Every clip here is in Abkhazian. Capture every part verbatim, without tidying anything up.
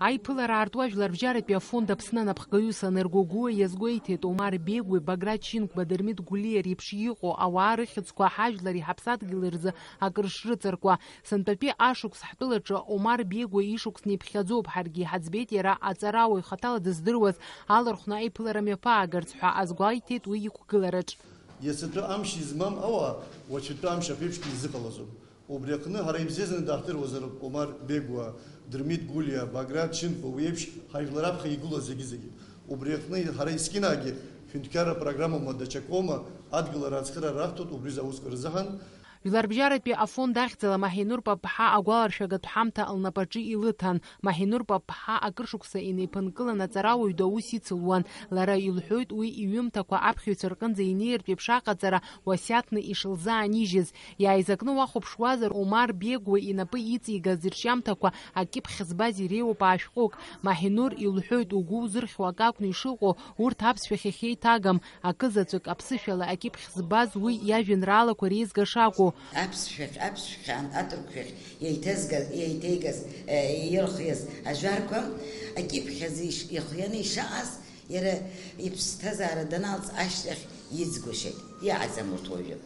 Аиԥылара аартуа жәларбжьаратәи афонд Аԥсны анапхгаҩы Санергогуа иазгәеиҭеит, Омар Бегуеи Баграт Шьынқәба, Дырмит Гәлиа реиԥш иҟоу ауаа рыхьӡқәа ҳажәлари ҳаԥсадгьыли рзы акыр шрыҵаркуа. Сынтәатәи ашықәс ҳтәылаҿы Омар Бегуа ишықәс неиԥхьаӡоуп, ҳаргьы иҳаӡбеит иара аҵарауаҩ хаҭала дыздыруаз алархәны аиԥылара мҩаԥаагарц ҳәа азгәеиҭеит уи иқәгылараҿ. Иацатәи амш измам ауаа уаҵәтәи амш аԥеиԥшгьы изыҟалаӡом. Убри аҟны ҳара ибзиаӡаны даҳдыруазароуп Омар Бегуа, Дырмит Гәлиа, Баграт Шьынқәба, уи еиԥш ҳажәлар аԥхьа игылоу зегьы-зегьы. Убри аҟны ҳара есқьынагьы ҳәынҭқарра программоума даҽакоума адгылара ацхыраара раҳҭоит убри рзы аусқәа рзыҳәан. Жәларбжьаратәи афонд ахьӡала Маҳинур Папԥҳа агәаларшәагатә ҳамҭа лнапаҿы илыҭан. Маҳинур Папԥҳа акыр шықәса инеиԥынкылан аҵарауаҩ ду аус ицылуан. Лара илҳәоит, уи иҩымҭақәа аԥхьаҩцәа рҟынӡа инеиртә еиԥш аҟаҵара уасиаҭны ишылзаанижьыз. Иааизакны уахәаԥшуазар, Омар Бегуа инапы иҵигаз ирҿиамҭақәа акьыԥхь збаз иреиуоуп аашәҟәык. Маҳинур илҳәоит, угәы узырхьуа акакәны ишыҟоу, урҭ аԥсшәахь иахьеиҭагам, акы заҵәык аԥсышәала акьыԥхь збаз уи иажәеинраалақәа реизга шакәу. Аԥсшәахь, аԥсшәахь, аҭырқәшәахь еиҭазгаз, еиҭеигаз, э, ирхиаз ажәарқәа акьыԥхь азы иш-, ихианы ишаҟаз, иара иԥсҭазаара даналҵ ашьҭахь иӡгәышьеит, иааӡам урҭ уажәы.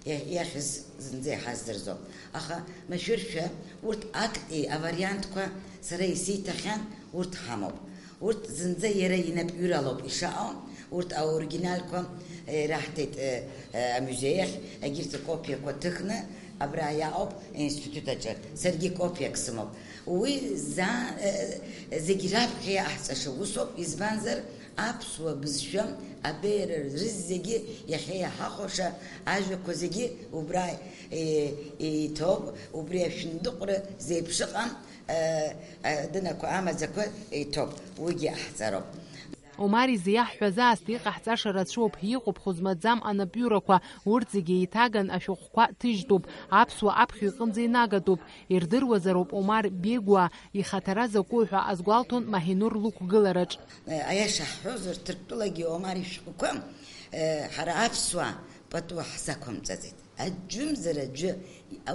Иа-, иахьыз зынӡа иҳаздырӡом. Аха машәыршәа урҭ акти авариантқәа сара исиҭахьан, урҭ ҳамоуп. Урҭ зынӡа иара инапҩыралоуп ишаҟоу, урҭ аоригиналқәа, э, ираҳҭеит, э, э, амузеи ахь, егьырҭ акопиақәа ҭыхны абра иаҟоуп аинститут аҿы. Саргьы копиак сымоуп. Уи за-, э, зегь раԥхьа иаҳҵаша усоуп, избанзар, аԥсуа бызшәа абеиара рызегьы иахьа иҳахәаша ажәақәа зегьы убра, э, иҭоуп, убри ашәындыҟәра зеиԥш ыҟам, э, э, дынақәа амаӡақәа иҭоуп, уигьы аҳҵароуп. Омар изы иаҳҳәаз аасҭа иҟаҳҵаша рацәоуп, иҟоуп хәы змаӡам анапҩырақәа, урҭ зегьы еиҭаган ашәҟәқәа ҭыжьтәуп, аԥсуа аԥхьаҩ иҟынӡа инагатәуп. Ирдыруазароуп Омар Бегуа ихаҭара закәу ҳәа азгәалҭон Маҳинур лықәгылараҿ. Аиаша ҳҳәозар, Ҭырқәтәылагьы Омар ишәҟәқәа, э, ҳара аԥсуаа пату ҳзақәымҵаӡеит. Аӡәымзар аӡәы,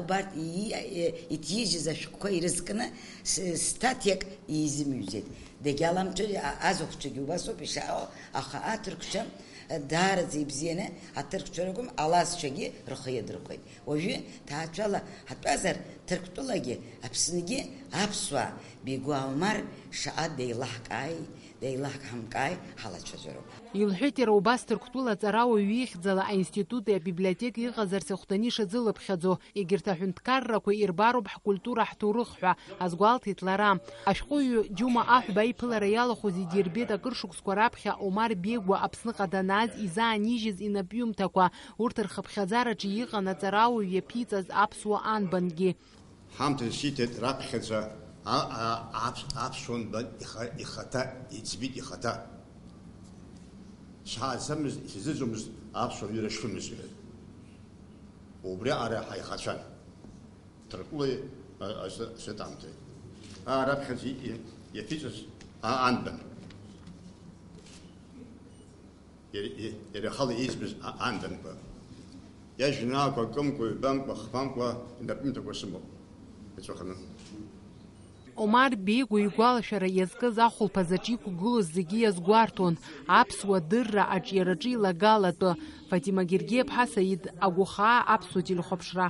убарҭ и-, и-, иҭижьыз ашәҟәқәа ирызкны с-, статиак изымҩӡеит. Дагьаламцәажәеит, а-, азахәцәагьы убасоуп ишаҟоу, аха аҭырқәцәа, э, даараӡа ибзианы, аҭырқәцәа ракәым, алазцәагьы рхы иадырхәеит. Уажәы ҭаацәала ҳатәазар, Ҭырқәтәылагьы Аԥсныгьы аԥсуаа Бигәа Омар шаҟа деилаҳкааи, деилаҳкааи ҳалацәажәароуп. Илҳәеит иара убас Ҭырқәтәыла аҵарауаҩ ихьӡала аинститути абиблиотеки ыҟазарц ахәҭаны ишазылыԥхьаӡо, егьырҭ аҳәынҭқаррақәа ирбароуп ҳкультура, ҳҭоурых ҳәа, азгәалҭеит лара. Ашәҟәыҩҩы Џьума Аҳәба аиԥылара иалахәыз идирбеит акыр шықәсқәа раԥхьа Омар Бегәа Аԥсныҟа данааз изаанижьыз инапҩымҭақәа, урҭ рхыԥхьаӡараҿы иҟан аҵарауаҩ иаԥиҵаз аԥсуа анбангьы. Ҳамҭас иҭеит раԥхьаӡа а-, а-, аԥс-, аԥсуа нбан иха-, ихаҭа, иӡбит ихаҭа. Сҳәаӡамызт, исзыӡомызт аԥсуа ҩыра шымыз ҳәа. Убри аҟара ҳаихацәан. Ҭырқәтәылеи, а, азы-, азы аамҭеи. Аа, раԥхьаӡа и-, иаԥиҵаз а-, анбан. Иара, иара ихала избаз а-, анбанқәа. Иажәеинраалақәа кымкәа, ҩбамкәа, хԥамкәа инапҩымҭақәа сымоуп. Иҵәаханы. Омар Бегәа игәалашәара иазкыз ахәылԥазаҿ иқәгылоз зегьы иазгәарҭон, аԥсуа дырра аҿиараҿы илагала атәы. Фатима Гергиаԥҳа, Саид Агәахаа, Аԥсуа телехәаԥшра.